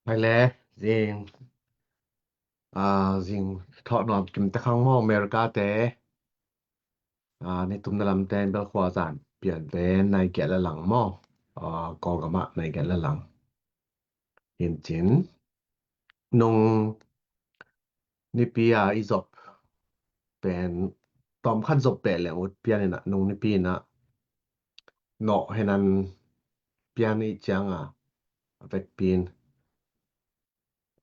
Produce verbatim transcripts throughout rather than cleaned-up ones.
Hai le, zing, ah, zing thawh nuam kim te khang maw, America te. Ah, ni tumna lam ten bel khua zan pian pen nai giat le lang maw. Ah, Kawlgam ah nai giat le lang. Hin cin, nung nipi a i zop pen, tawm khat zop peh leng ut pian in ah, nung nipi in ah, nawh henan pian i ciang a, a vekpi in,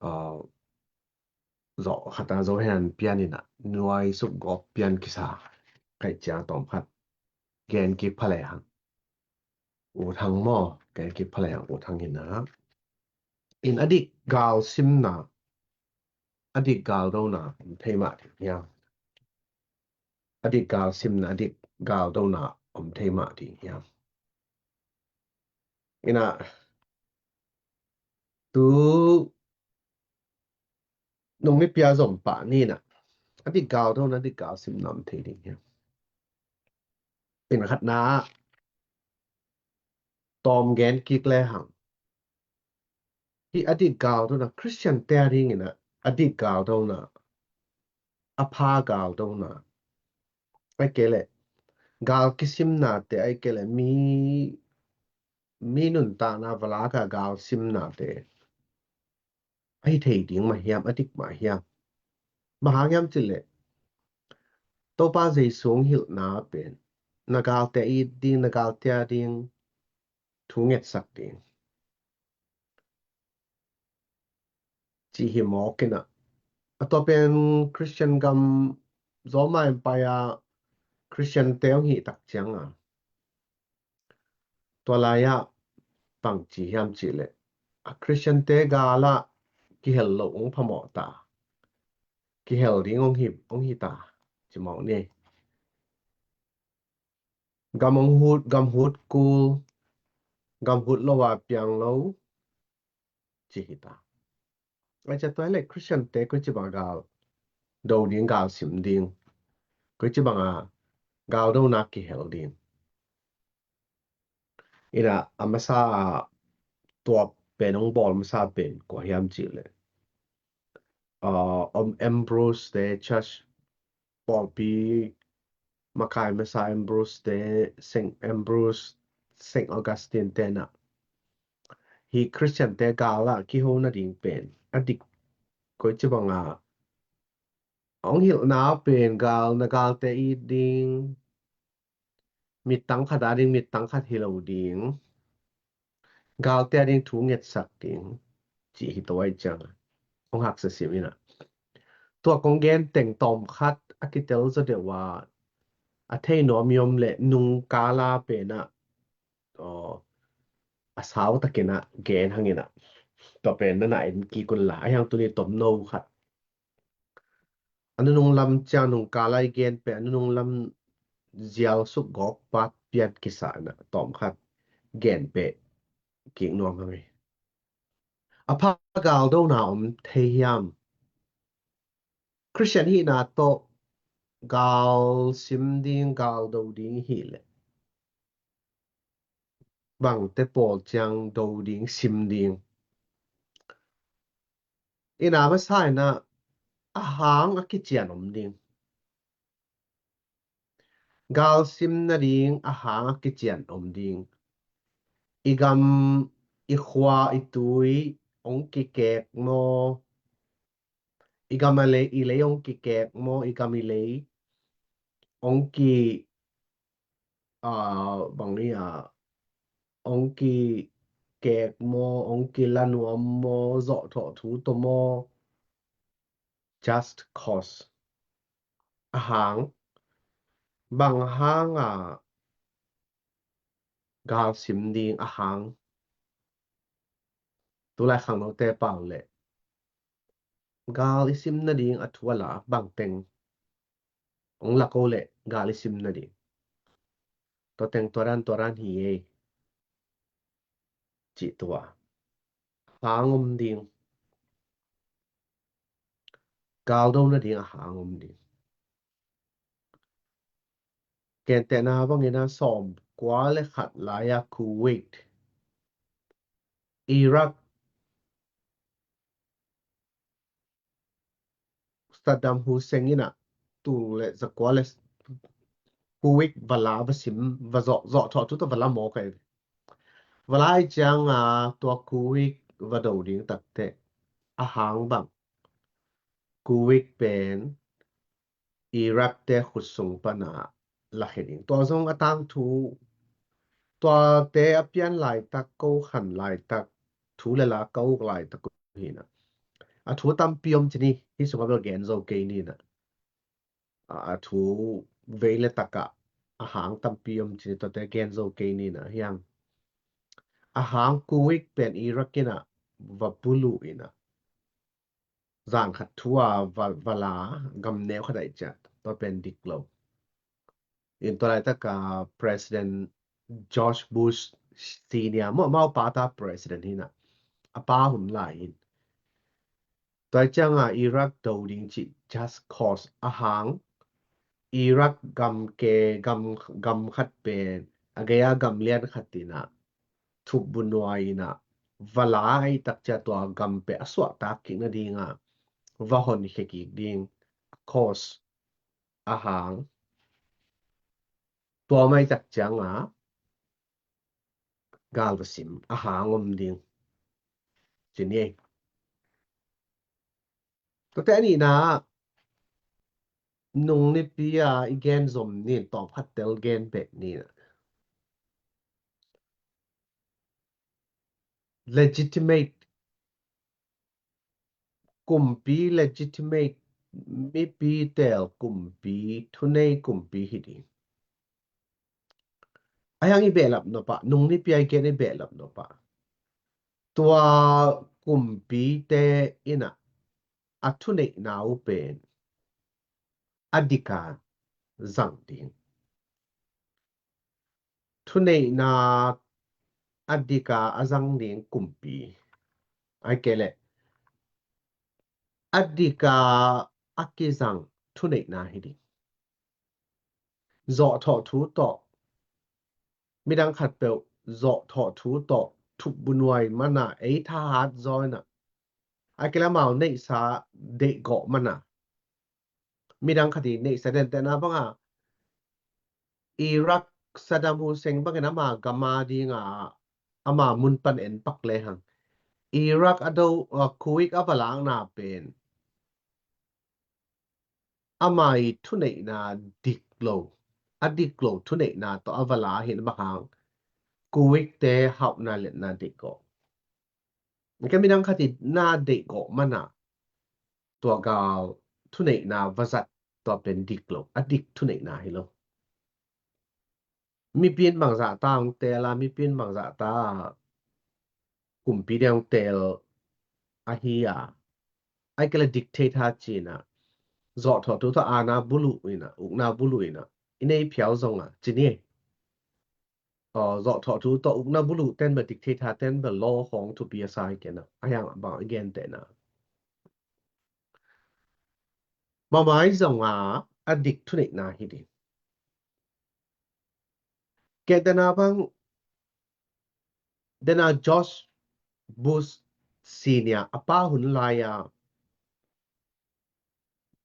ah, zawh khat a zo henan pian in ah, nuai suk gawp pian kisa, kaih ciang tawm khat gen kik pha le hang. Ut hang maw, gen kik pha le hang, ut hang in ah. In a dik gal simna, a dik gal dona om thei mah ding hiam? A dik gal simna, a dik gal dona om thei mah ding hiam? In ah, tu nung nipi a zom pah ni in ah, a dik gal dona, a dik gal simna om thei ding hiam? In khatna, tawm gen kik le hang. Hih a dik gal dona, Christian te a ding in ah, a dik gal dona, a pha gal dona, ai ke le, gal kisimna te, ai ke le, mi, mi nuntakna valaka gal simna te, a hi thei ding mah hiam, a dik mah hiam? Bang hang hiam cih leh, Topa Jesu hong hilhna pen, na galte it ding, na galte a ding thu ngetsak ding, cih hi mawk in ah. A tua pen Christian gam, Roma Empire Christian te hong hih tak ciang a, tua lai-ah bang ci hiam cih leh, a Christian te gal ah kihel loh hong phamawh ta, kihel ding hong hi, hong hi ta, ci mawk ni. Gam hong hut, gam hut kul, gam hut lo a piang lo, ci hi ta. Ai cia tua le Christian te koici bang a gal do ding, gal sim ding, koici bang a gal dona kihel ding. In ah, a masa a tua pen hong bawl masa pen kua hiam cih leh, ah, om Ambrose te, church pawlpi makai masa Ambrose te, Saint Ambrose, Saint Augustine te in ah, hih Christian te gal ah kiho nading pen a dik, koici bang a hong hilhna pen gal, na galte it ding, mittang khat a ding mittang khat hi lo ding, galte a ding thu ngetsak ding, cih hi to ai ciang a, hong haksa sim in ah. Tua kong gen teng tawm khat a kitel zaw deuh a, a thei nuam i om leh nung kal a pen ah, aw, a sau takin ah gen hang in ah, tua pen na na en kik un la, a hiang tuni tomno khat. A nunung lam ciang nung kal a i gen peh, a nunung lam zial suk gawk pat pian kisa in ah tawm khat gen peh kik nuam hang hi. A pha gal dona om thei hiam? Christian hihna tawh gal sim ding, gal do ding hi leh, bangte pawl ciang do ding, sim ding? In ah, masa in ah, a hang a kician om ding. Gal sim nading a hang a kician om ding. I gam, i khua, i tui hong kikek maw? I gam a lei, i lei hong kikek maw? I gam, i lei hong ki, ah, bang hi a, hong kikek maw, hong kila nuam maw, zawhthawh thu tawh maw? Just cause. A hang, bang hang a gal sim ding a hang? Tulai khangnote pau leh, gal i sim nading a thu a la bang teng hong lak o leh gal i sim nading, tua teng tua dan, tua dan hi ei, cih tua. Hang om ding. Gal do nading a hang om ding. Gentehna bangin a, sawm kua le khat lai-a Kuwait, Iraq, Saddam Hussein in ah tul le zakua le Kuwait va la va sim va zawh, zawh thawh thu tawh va la mawk ahi ve. Va la ahih ciangin tua Kuwait va do ding takteh a hang bang Kuwait pen Iraq te khut sung pana lakhia ding. Tua zong a tangthu, tuate a pian laitak, ko khan laitak, thu le la ko laitak hi in ah, a thu tampi om ci ni, hih sungah bel gen zo kei ni in ah. A, a thu vei le takah a hang tampi om ci ni, tuate gen zo kei ni in ah, hiang. A hang Kuwait pen Iraq in ah va buluh in ah, zan khat thu a va, va la, gam neu khat ahih ciang tua pen dik lo. In tua laitak a President George Bush Senior, amau, amau pa ta president hi in ah, a pa hun lai in. Tua ciangin Iraq do ding cih just cause a hang, Iraq gam ke, gam, gam khat pen a gei a gam lian khat in ah, thupbu nuai in ah va la ahih tak ciang tua gam pen a suahtak kik nading a va honkhia kik ding a cause a hang, tua mah ahih tak ciangin gal va sim a hang om ding ci ni. Tuate a nihna, nung nipi a i gen zom ni in, tawm khat tel gen beh ni in ah. Legitimate kumpi, legitimate mipi teel kumpi, thunei kumpi hi ding. A hiang i behlap nop ah, nung nipi a i gen i behlap nop ah, tua kumpite in ah a thuneihna uh pen a dik a zang ding. Thuneihna a dik a a zang ding kumpi, ahih kei leh a dik a a kizang thuneihna hi ding. Zawhthawh thu tawh, midang khatpeuh zawhthawh thu tawh thupbu nuai man a, ei thahat zaw in ah, ahih kei leh amau neihsa deihgawh man a, midang khat i neihsa, gentehna bang a Iraq Saddam Hussein bangin ama gam a ding a ama mun pan en pak lehang, Iraq a do, uh, Kuwait a va lakna pen ama i thuneihna dik lo, a dik lo thuneihna tawh a va la hi in ah, bang hang, Kuwait te hauhna liatna deihgawh. Ka midang khat i na deihgawh man a, tua gal thuneihna va zat, tua pen dik lo, a dik thuneihna hi lo. Mipi in bangzah ta hong teel a, mipi in bangzah ta kumpi ding hong teel ahi a, ahih kei leh dictator ci in ah, zawhthawh thu tawh aana buluh in ah, ukna buluh in ah i nei phial zong a ci ni. Aw, zawhthawh thu tawh ukna buluh ten bel, dictator ten bel law khawng thupi a sa hi kei in ah, a hiang bang i gentehna, mahmah zong a a dik thuneihna hi ding. Gentehna bang, dena George Bush Senior a pa hun lai a,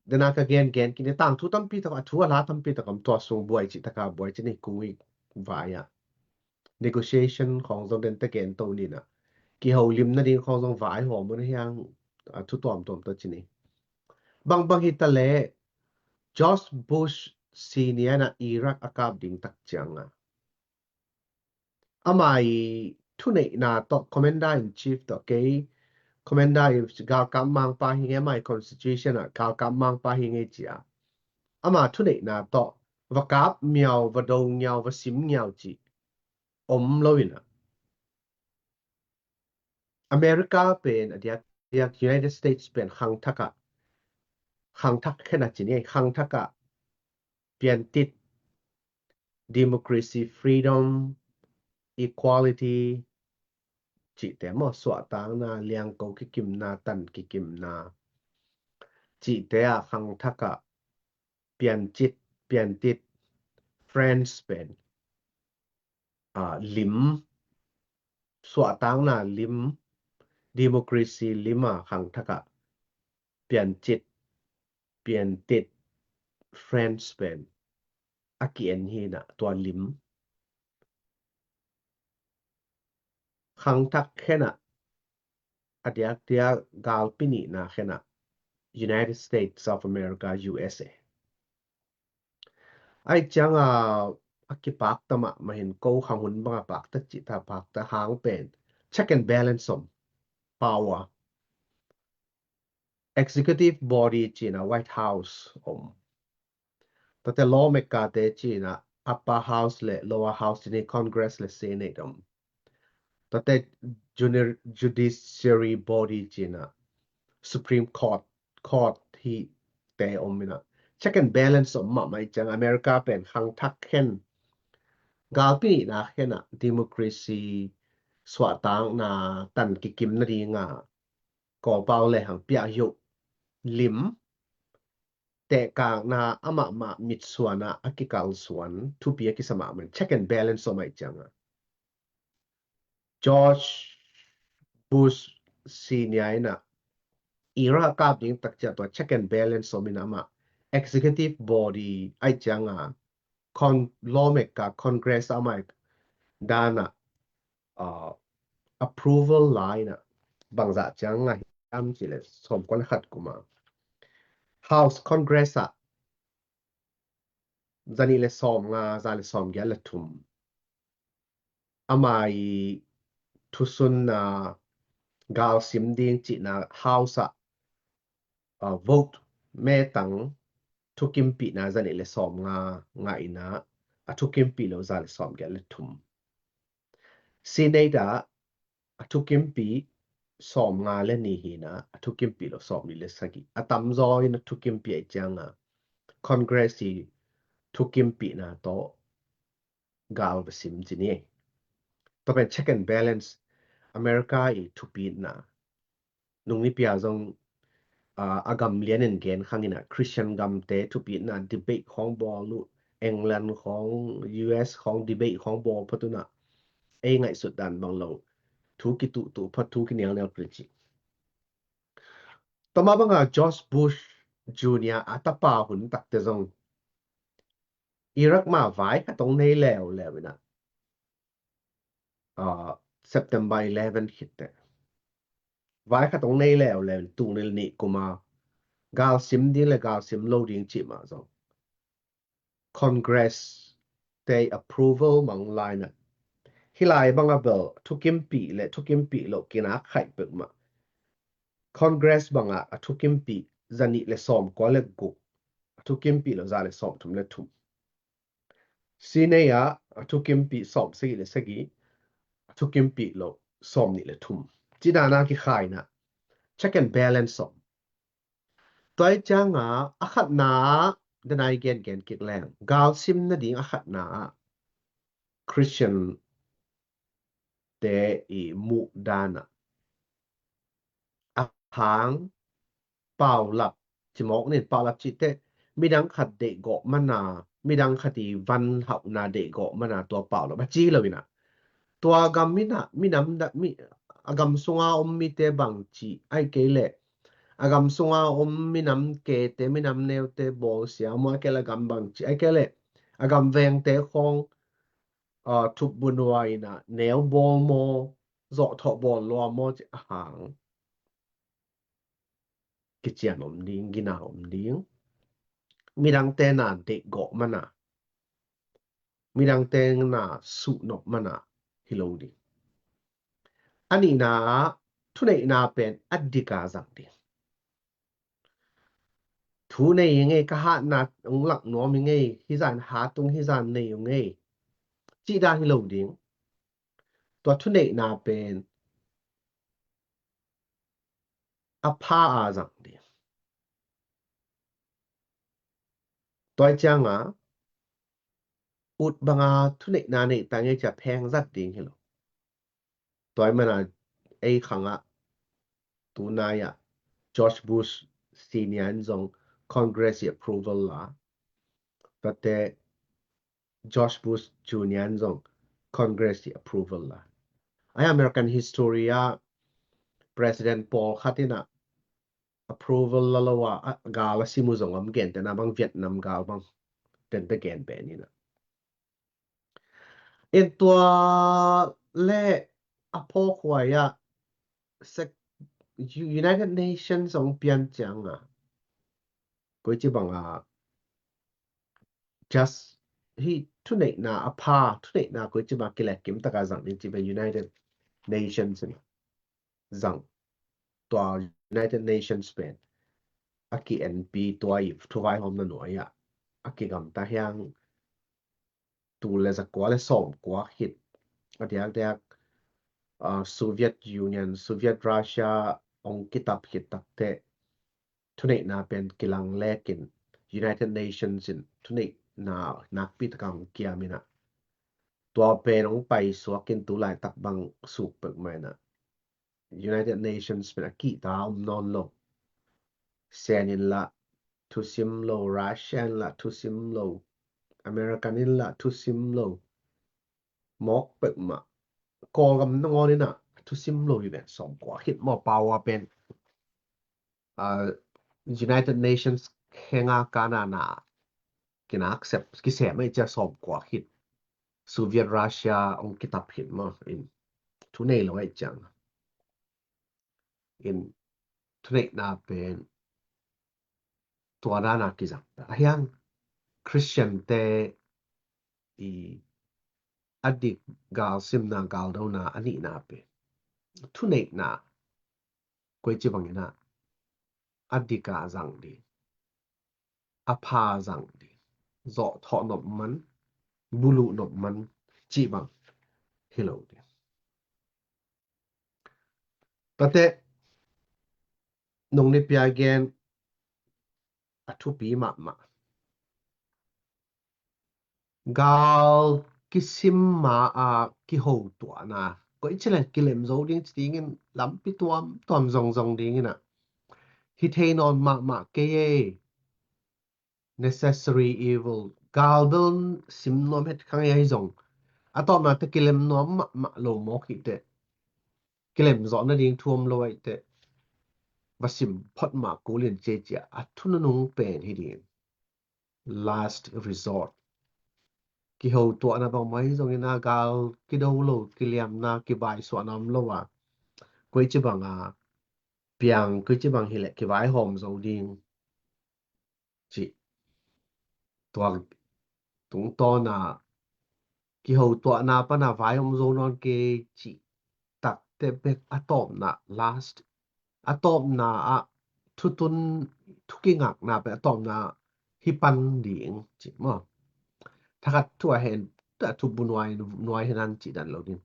dena ka gen gen kik ni, tangthu tampi tak, a thu a la tampi tak om, tua sung buai cih tak a buai ci ni, Kuwait vai a negotiation khawng zong den ta gen to ni in ah, kiholim nading khawng zong vaihawm un, a hiang a thu tuamtuam tawh ci ni. Bangbang hi ta leh George Bush Senior in ah Iraq a kap ding tak ciang a, ama i thuneihna tawh, Commander in Chief tawh, kei Commander in, galkap mangpa hi ing ei, ama i constitution ah galkap mangpa hi ing ei ci a, ama thuneihna tawh va kap miau, va do ngiau, va sim ngiau cih om lo in ah, America pen a diak, diak United States pen khangthak ah, khangthak khen a ci ni, khangthak ah piantit, democracy, freedom, equality cihte maw, suahtakna, liangko kikimna, tan kikimna cihte a khangthak ah piancit, piantit, France pen, ah, lim, suahtakna lim, democracy lim a khangthak ah piancit, piantit French pen a ki-en hi in ah, tua lim khangthak khen ah, a diakdiak galpi nihna khen ah United States of America, U S A. Ahih ciangin a kipakta mahmah in, ko khang hun bang a pakta cih ta, pakta hang pen check and balance om, power. Executive body ci in ah White House om. Tuate lawmaker te ci in ah Upper House le Lower House ci in ah Congress le Senate om. Tuate junior judiciary body ci in ah Supreme Court, court hi te om in ah, check and balance om mahmah ahih ciangin America pen khangthak khen, galpi nihna khen ah, democracy suahtakna tan kikim nading a kawlpau le hang piak hi uh lim, tehkakna a mahmah mitsuan ah a kikalsuan thupi a kisa mahmah in, check and balance om ahih ciangin. George Bush Senior in ah Iraq kap ding tak ciang tua check and balance om in ah, amah executive body ahih ciangin con-, lawmaker Congress amah dan ah, uh, approval la in ah, bangzah ciang ngah hiam cih leh sawmkua le khat kum a House Congress ah zanih le sawmnga, za le sawmgiat le thum, amah i thusunna galsim ding cihna House ah, uh, vote metang thukimpihna zanih le sawmnga ngah in ah, a thukimpih lo za le sawmgiat le thum. Senate ah a thukimpih sawmnga le nih hi in ah, a thukimpih lo sawmnih le sagih. A tamzaw in a thukimpih ahih ciangin Congress i thukimpihna tawh gal va sim ci ni. Tua pen check and balance America i thupitna. Nung nipi a zong, ah, a gam lian in gen khang in ah, Christian gamte thupitna debate khawng bawl uh, England khawng, U S khawng debate khawng bawl phot un ah, ei ngaihsut dan bang lo thu kituhtuh phot, thu kinialnial phot ci. Tua mah bang a George Bush Junior a tapa hun tak te zong Iraq mah vai khat hong nei leuleu in ah, ah, September eleven khit teh vai khat hong nei leuleu in, tul nih kum a galsim ding le galsim lo ding cih mah zong Congress te approval mang lai in ah, hih lai bang a bel thukimpih le thukimpih lo kinak khaih peuhmah, Congress bang a a thukimpih zanih le sawmkua le guk, a thukimpih lo za le sawmthum le thum. Senate ah a thukimpih sawmsagih le sagih, a thukimpih lo sawmnih le thum. Cih dan a kikhai in ah check and balance om. Tua ahih ciangin a khatna ah, dan a i gengen kik leng, galsim nading a khatna ah Christian te i muh dan ah, a hang paulap, cimawk nin paulap cih teh midang khat deihgawh man a, midang khat i van hauhna deihgawh man a tua paulap a ci lo in ah, tua gam in ah minam da, mi, a gam sunga om mite bangci, ahih kei leh a gam sunga om minam kete, minam neute bawlsia maw, ahih kei leh a gam bangci, ahih kei leh a gam vengte khawng, ah, thupbunua in ah neu bawl maw, zawhthawh bawl lua maw cih a hang kician om ding, gina om ding. Midangte na deihgawh man a, midangte na suhnop man a hi lo ding. A nihna ah thuneihna pen a dik a zang ding. Thu nei ing ei, ka hatna hong lak nuam ing ei, hih zan hat ung, hih zan nei ung ei, cih dan hi lo ding. Tua thuneihna pen a pha a zang ding. Tua ahih ciangin ut bang a thuneihna neih ta ing ei ci a pheng zat ding hi lo. Tua ahih man a ei khang ah tunai ah George Bush Senior in zong Congress i approval la, tua teh George Bush Junior in zong Congress i approval la. Ahi American history ah president pawlkhat in ah approval la lo a, a, gal a sim uh zong om, gentehna bang Vietnam gal bang, tente gen pen ina. In tua le a phawk huai ah sec-, U-, United Nations hong pian ciang a, koici bang a just hi thuneihna a pha, thuneihna koici bang a kilehkim taka zang ding ci pen United Nations in zang. Tua United Nations pen a ki-enpi tua i thuvaihawmna nuai ah a kigamta hiang, tul le zakua le sawmkua khit a diakdiak, ah, Soviet Union, Soviet Russia hong kitap khit takteh thuneihna pen kilang lekin United Nations in thuneihna nakpi taka hong kiam ina, tua pen hong paisuak in tu laitak bang suk pek mai ina, United Nations pen a kihta om nawn lo. Sen in lah thusim lo, Russia in lah thusim lo, American in lah thusim lo. Mawk pek mah. Kawlgam nangawn ina thusim lo hi ven, sawmkua khit maw, power pen, ah, United Nations khenga kana na kinak sep, kisem ai cia sawmkua khit. Soviet Russia hong kitap khit maw, in thu nei lo ai ciang. In thuneihna pen tua dana kizang. A hiang Christian te i a dik galsimna, galdona a nihna pen thuneihna koici bang ina a dika zang ding, a pha zang ding, zawhthawh nop man, buluh nop man cih bang hi lo ding. Tate nung nipi a gen a thupi mahmah. Gal kisim ma a kihotuahna, koici le kilem zo ding ci dingin lampi tuamtuam zongzong ding ina hi thei nawn mahmah kei e. Necessary evil. Gal bel sim nuam het khang ei zong, a tawpna te kilem nuam mahmah lo mawk hi teh, kilem zawh nading thu om lo ai teh, va sim phot mah kul in ci cia a thu nunung pen hi ding. Last resort. Kihotuahna bangmah hi zongin a gal kido lo, kiliamna, kibaisuahna om lo a, koici bang a piang, koici bang hileh kivaihawm zo ding cih. Tua tungtawna kihotuahna pana vai om zo nawn kei cih takteh bek a tawpna, last, a tawpna ah thutun, thukingakna pen a tawpna hi pan ding cih maw. Thakhat thu a hen, a thubu nuai, nuai hen an cih dan lo ding.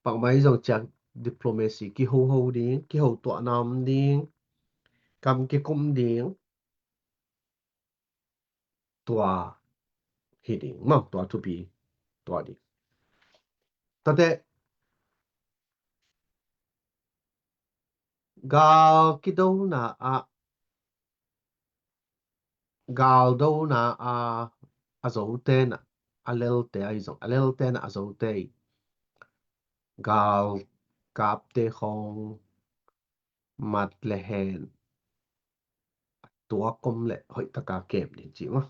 Bangmah hi zong ciang diplomacy kihoho ding, kihotuahna om ding, kam kikum ding, tua hi ding maw, tua thupi, tua ding. Tate gal kidona ah, galdona a, a zote na, a lelte a hi zong, a lelte na a zote i gal kapte khawng mat le hen, tua kom le hoih taka kem ding ci maw.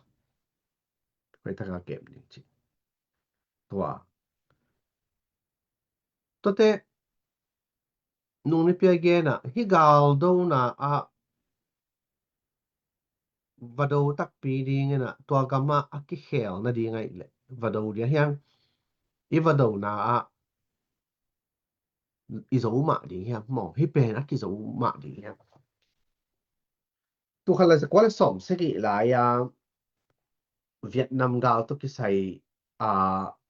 Hoih taka kem ding ci. Tua. Tuate nung nipi a gen ah, hi galdona ah va do takpi ding ina, tua gam ah a kikhel nading ai le va do ding a hiang, i va dona ah i zo mah ding hiam maw, hi pen a kizo mah ding hiam. Tul khat le zakua le sawm sagih lai a Vietnam gal tawh kisai a,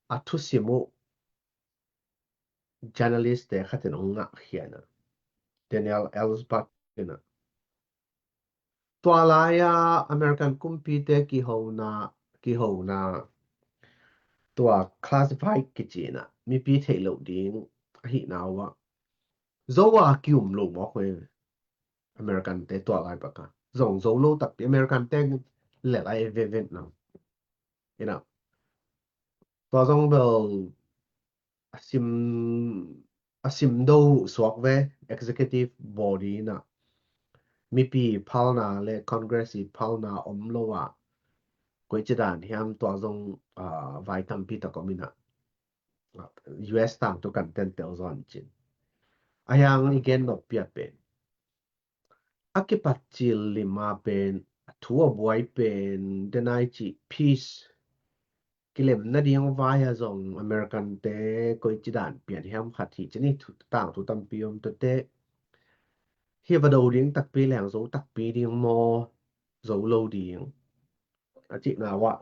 a thusim uh journalist te khat in hong ngahkhia na, Daniel Ellsberg ina. Tua lai a American kumpite kihona, kihona tua classified kici na, mipi theih loh ding ahihna uh ah zo a ki-um lo mawk uh hi. American te tua lai baka zong zo lo takpi, American te lel a e ve ven na. Ina, tua zong bel a sim, a sim do suak ve, executive body na. mipi phalna le Congress i phalna om lo ah, koici dan hiam, tua zong, ah, vai tampi tak om in ah, U S tangthu kan tentel zaw cin. A hiang i gen nop pia pen, a kipat cil lim a pen, a thu a buai pen, denai cih peace, kilem nading vai a zong American te koici dan pian hiam khat hi cin i, tangthu tampi om tuate. Hi va do ding takpi leng, zo takpi ding maw, zo lo ding? A cihna uah,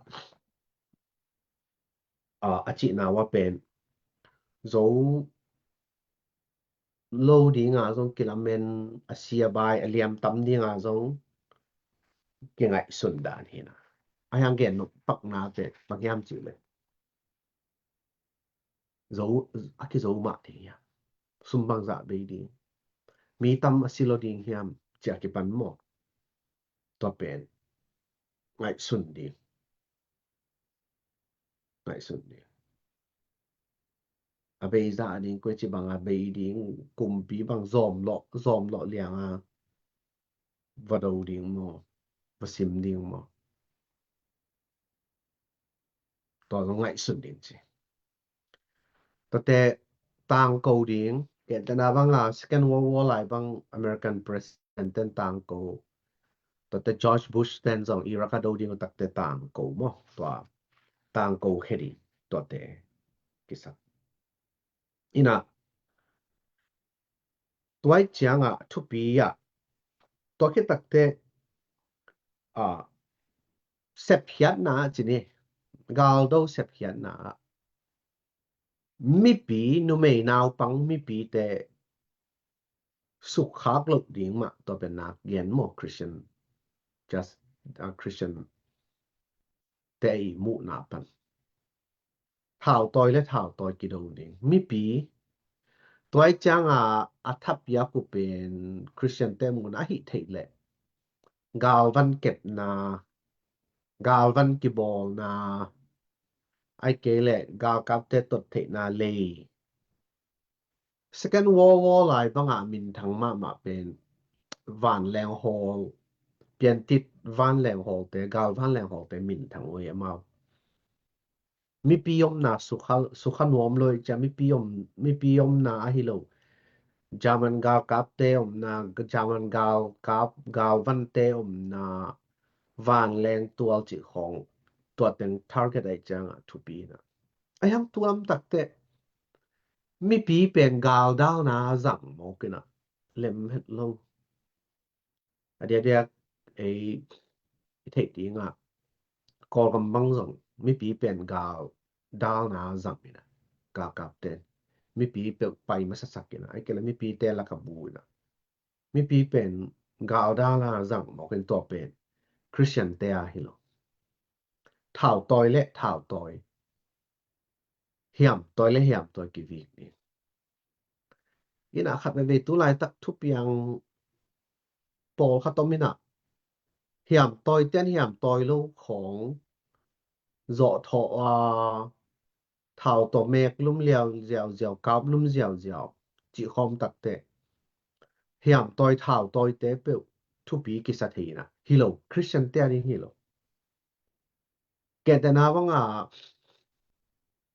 a, a cihna uah pen, zo lo dinga zong kilamen, a sia bai, a liam tam dinga zong kingaihsun dan hi na. A hiang gen nop pakna te bang hiam cih le, zo, a kizo mah ding hiam? Sum bangzah bei ding? Mi tam a si lo ding hiam? Ci a kipan maw? Tua pen ngaihsun ding. Ngaihsun ding. A bei zah ding, koici bang a bei ding, kumpi bang zawm lawh, zawm lawh liang a va do ding maw, va sim ding maw? Tua zong ngaihsun ding ci. Tuate tangko ding, gentehna bang a Second World War lai bang American President ten tangko. Tuate George Bush ten zong Iraq a do ding uh takte tangko maw? Tua tangko khe ding, tuate kisak. Ina, tuai ciangah thupi ah, tua khit takte, a, sepkhiatna ah ci ni, galdo sepkhiatna ah mipi, numei naupang mipite sukkhak loh ding mah tua pen nak gen maw, Christian, just, a, Christian te i muhna pan. Thautawi le thautawi kido ding. Mipi, tuai cianga a thapiak uh pen Christian te mun ahi theih leh, galvan kepna, galvan kibawlna, ai kei leh galkapte tot theihna lei. Second World War lai bangah minthang mahmah pen vanleng hawl, piantit vanleng hawlte, gal vanleng hawlte minthang uh hi amau. Mipi omna sukha, sukha nuam lo hi cia, mipi om, mipi omna ahi lo. German galkapte omna, German galkap, galvante omna, vanleng tual cih khawng, tua teng target ahi ciangah thupi na. A hiang tuam takte, mipi pen galdalna zang mawk ina, lem het lo. A diakdiak ei i theih dingah, Kawlgam bang zong mipi pen galdalna zang ina, galkapte. Mipi peuh pai masasak ina, ai kei leh mipite lak a bu ina. Mipi pen galdalna zang mawk in, tua pen Christian te a hi lo. Thautawi le thautawi, hiamtawi le hiamtawi kivik ni. Ina khat veve tu laitak thupiang pawlkhat om ina, hiamtawi ten hiamtawi lo khawng zawh thawh a, thau tawh mek lum liau ziauziau, kap lum ziauziau cih khawm takte, hiamtawi thautawite peuh thupi kisa thei ina, hi lo, Christian te a ding hi lo. Gentehna banga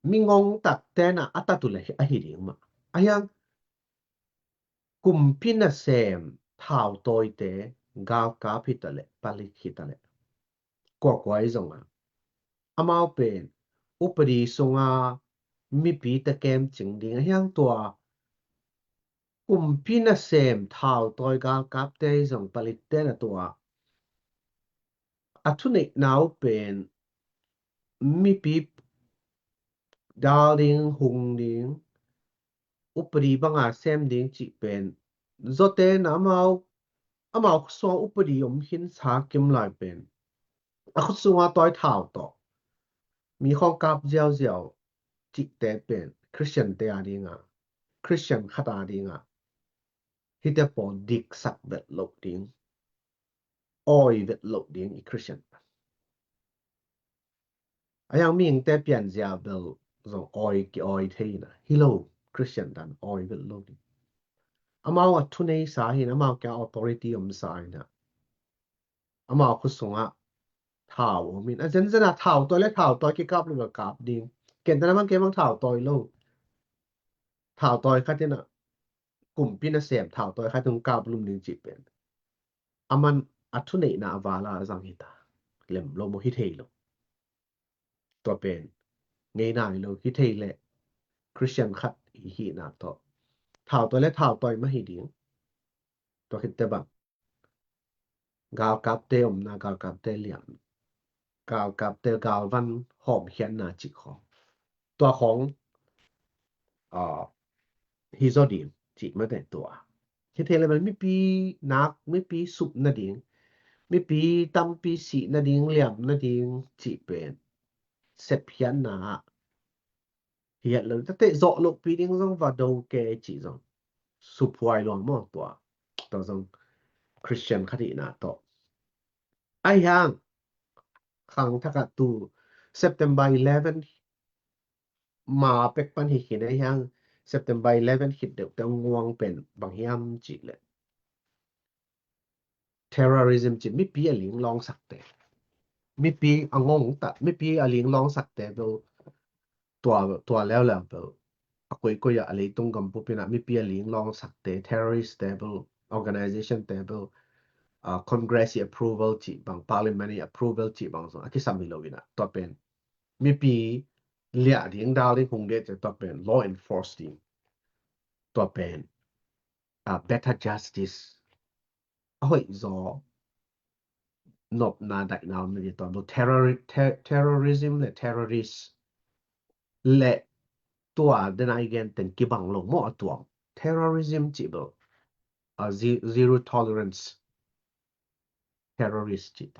mi ngong takte na a tat uh le ahi ding mah. A hiang kumpi nasem thautawite, galkap hi ta leh, palik hi ta leh, kuakua i zong a, amau pen upadi sunga mipite kemcing ding a hiang, tua kumpi nasem thautawi galkapte i zong, palikte na tua a thuneihna uh pen mipi dal ding, hung ding, upadi banga sem ding cih pen, zawte na amau, amau khutsunga upadi om khinsa kim lai pen, a khutsunga tawi thau tawh mi khawng kap ziauziau cihte pen Christian te a dinga, Christian khat a dinga, hite pawl diksak vet loh ding, awi vet loh ding i Christian. A hiang mihingte pianzia bel zong awi, ki-awi thei ina, hi lo, Christian dan awi vet loh ding. Amau a thunei sa hi in, amau kia authority om sa hi in, amau khut sungah thau om in, a zenzen a thau tawi le thau tawi kikap lo kap ding. Ken tana mang ke mang thau tawi lo. Thau tawi khat in a kumpi nasem thau tawi khat hong kap lum ding cih pen, aman a thuneihna a vala a zang hi ta. Lem lo maw, hi thei lo. Tua pen ngeina hi lo, hi thei le Christian khat i hihna tawh thau tawi le thau tawi mah hi ding. Tua khit teh bang, galkapte omna, galkapte liam, galkapte galvan hawmkhiatna cih khawng, tua khawng, ah, hi zaw ding cih mah teh tua. Hi thei le bang mipi nak, mipi sup nading, mipi tampi sih nading, liam nading cih pen sepkhiatna ah hi het lo. Tate zawh lohpi ding zong va do kei cih zong, suphuai luang maw tua. Tua zong Christian khat hihna tawh. Ahi hang khangthak ah tu September eleven ma pek pan hi khin, ahi hang September eleven khit deuh teh nguang pen bang hiam cih leh, terrorism cih mipi a linglawngsakte, mipi a ngongta, mipi a linglawngsakte bel, tua, tua leuleu bel, a koikoi ah a leitung gam buppi in ah mipi a linglawngsakte, terroristte bel, organizationte bel, ah, Congress i approval cih bang, Parliament i approval cih bang zong a kisam hi lo in ah, tua pen mipi liah ding, dal ding, hong det ciang tua pen law enforce ding, tua pen, ah, better justice, a hoih zaw nopna daihna om nading. Tua bel terrori-, ter-, terrorism le terrorist le tua dena i gen ten kibang lo maw, a tuam. Terrorism cih bel, ah, ze-, zero tolerance terrorist cih.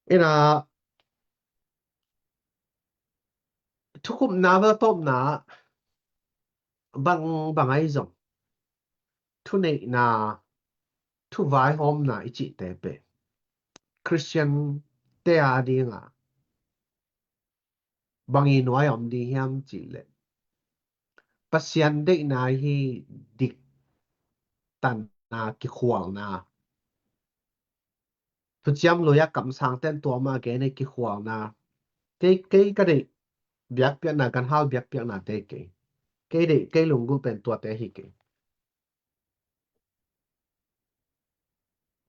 Ina thukhupna bel tawpna bang, bang ahi zong, thuneihna, thuvaihawmna i cihte pen Christian te a ding a bang i nuai a om ding hiam cih leh, Pasian deihna hi, diktanna, kikhualna. Thuciam Lui a kamsang ten tua mah gen hi, kikhualna. Kei, kei ka deih biakpiakna, ganhal biakpiaknate kei. Kei deih, kei lunggulh pen tuate hi kei.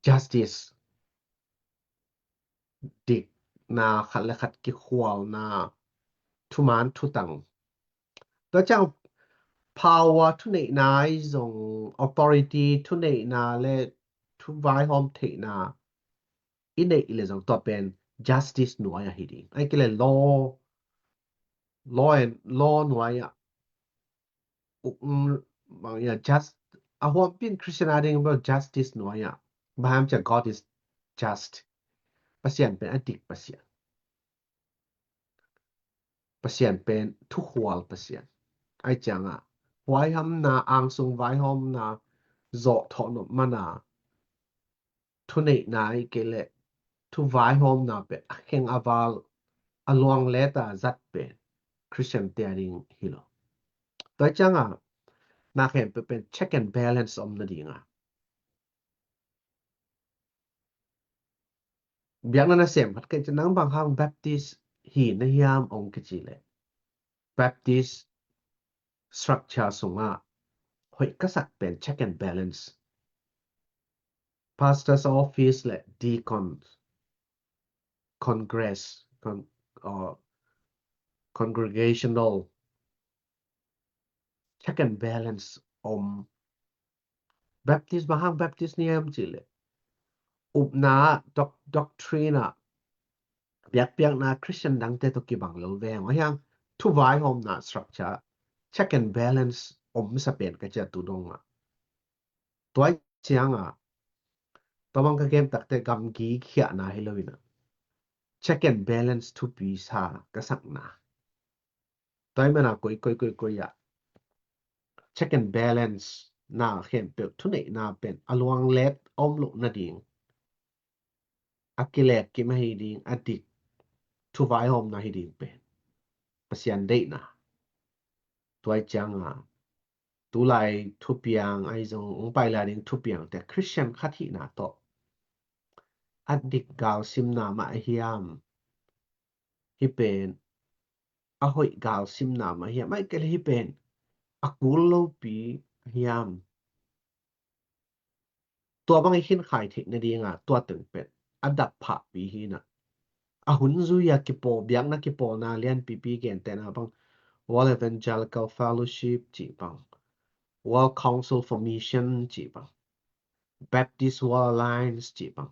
Justice, dikna, khat le khat kikhualna, thuman thutang. Tua ciang power, thuneihna i zong, authority, thuneihna le thuvaihawm theihna i neih le zong, tua pen justice nuai ahi ding. Ahih kei le law, law and, law nuai ah, um, bang ia, just, a huampin Christian a ding bel justice nuai ah. Bang hiam cih leh God is just. Pasian pen a dik Pasian. Pasian pen thukhual Pasian. Ahih ciangin huaiham na, angsung vaihawmna, zawh thawh nop man a, thuneihna ahih kei leh thuvaihawmna pen a kheng a val, a luanglet a zat pen Christian te a ding hi lo. Tua ciangin na khempeuh pen check and balance om nading a, biakna nasem khat ka hih ciang, nang bang hang Baptist hi na hiam hong kici leh, Baptist structure sungah hoih ka sak pen check and balance. Pastor's office le deacon, congress, con-, uh, congregational, check and balance om. Baptist, bang hang Baptist na hiam cih leh, upna, doc-, doctrine ah, biakpiakna Christian dangte tawh kibang lo ve. Ahih hang thuvaihawmna structure, check and balance om sa pen ka ci a tu dong a. Tua ciangin, tua bang ka gen tak teh gamgi khiahna hi lo in a, check and balance thupi sa ka sakna. Tua ahih manin koi, koi, koi, koi ah check and balance na khempeuh, thuneihna pen a luanglet om loh nading, a kilek kim ahi ding, a dik thuvaihawmna hi ding pen Pasian deihna. Tua ahih ciangin tulai thupiang ahi zong, hong pai lai ding thupiangte Christian khat hihna tawh a dik galsimna mah a hiam? Hih pen a hoih galsimna mah a hiam? Ahih kei leh hih pen a kul lopi a hiam? Tua bang i khinkhai theih nadinga tua teng pen a dap phahpi hi na. A hun zui-a kipawl, biakna kipawlna lianpipi gentehna bang World Evangelical Fellowship cih bang, World Council for Mission cih bang, Baptist World Alliance cih bang,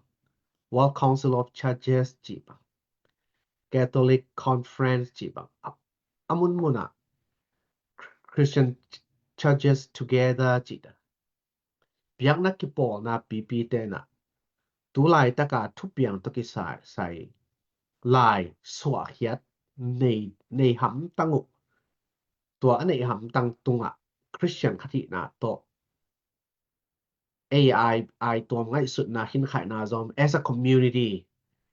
World Council of Churches cih bang, Catholic Conference cih bang, a, a munmunah Christian Churches Together cih ta. Biakna kipawlna pipi tenah tu laitaka thupiang tawh kisai, sai lai suahkhiat nei, nei hamtang uh. Tua a neih hamtang tungah Christian khat hihna tawh ei ai, ai tuam ngaihsutna, hinkhaihna zom as a community,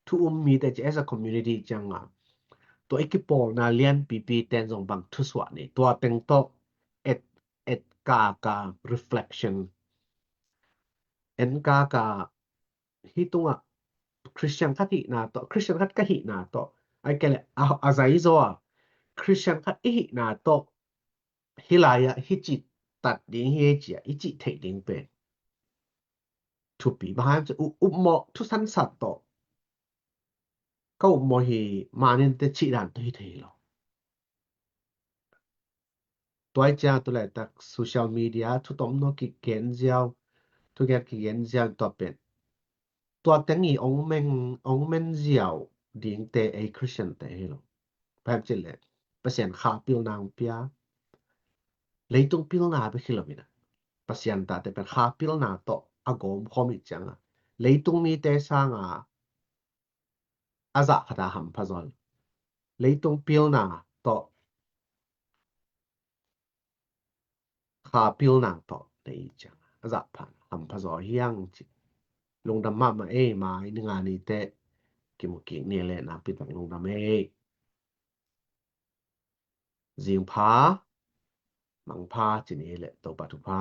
thu um mite ci as a community cianga tua i kipawlna lianpipi ten zong bang thusuah nei, tua teng tawh et, et kaka reflection, en kaka hih tungah Christian khat hihna tawh, Christian khat ka hihna tawh, ahih kei leh a, a zaizaw a Christian khat i hihna tawh hih lai-ah hih ci tat ding hi ei ci-a i cih theih ding pen thupi. Bang hang hiam cih leh upmawh thusansat tawh ka upmawh hi maninte cih dan tawh hi thei lo. Tua hi ciang tu laitak social media thutom no kigen ziau, thugen kigen ziau tua pen tua teng i ong meng, ong men ziau dingte ei Christian te hi lo. Bang hang hiam cih leh Pasian kha pilna ong pia. Leitung pilna bek hi lo in a, Pasian tate pen kha pilna tawh a gawm khawm i cianga leitung mite sanga a zah khat a hampha zaw lo. Leitung pilna tawh kha pilna tawh nei ciang a zah phan hampha zaw hiang ci. Lungdam mahmah ei, mai ni nga nite kimu kik ni leh nakpi tak lungdam ei. Zing pha, mang pha ci ni leh Topa thupha.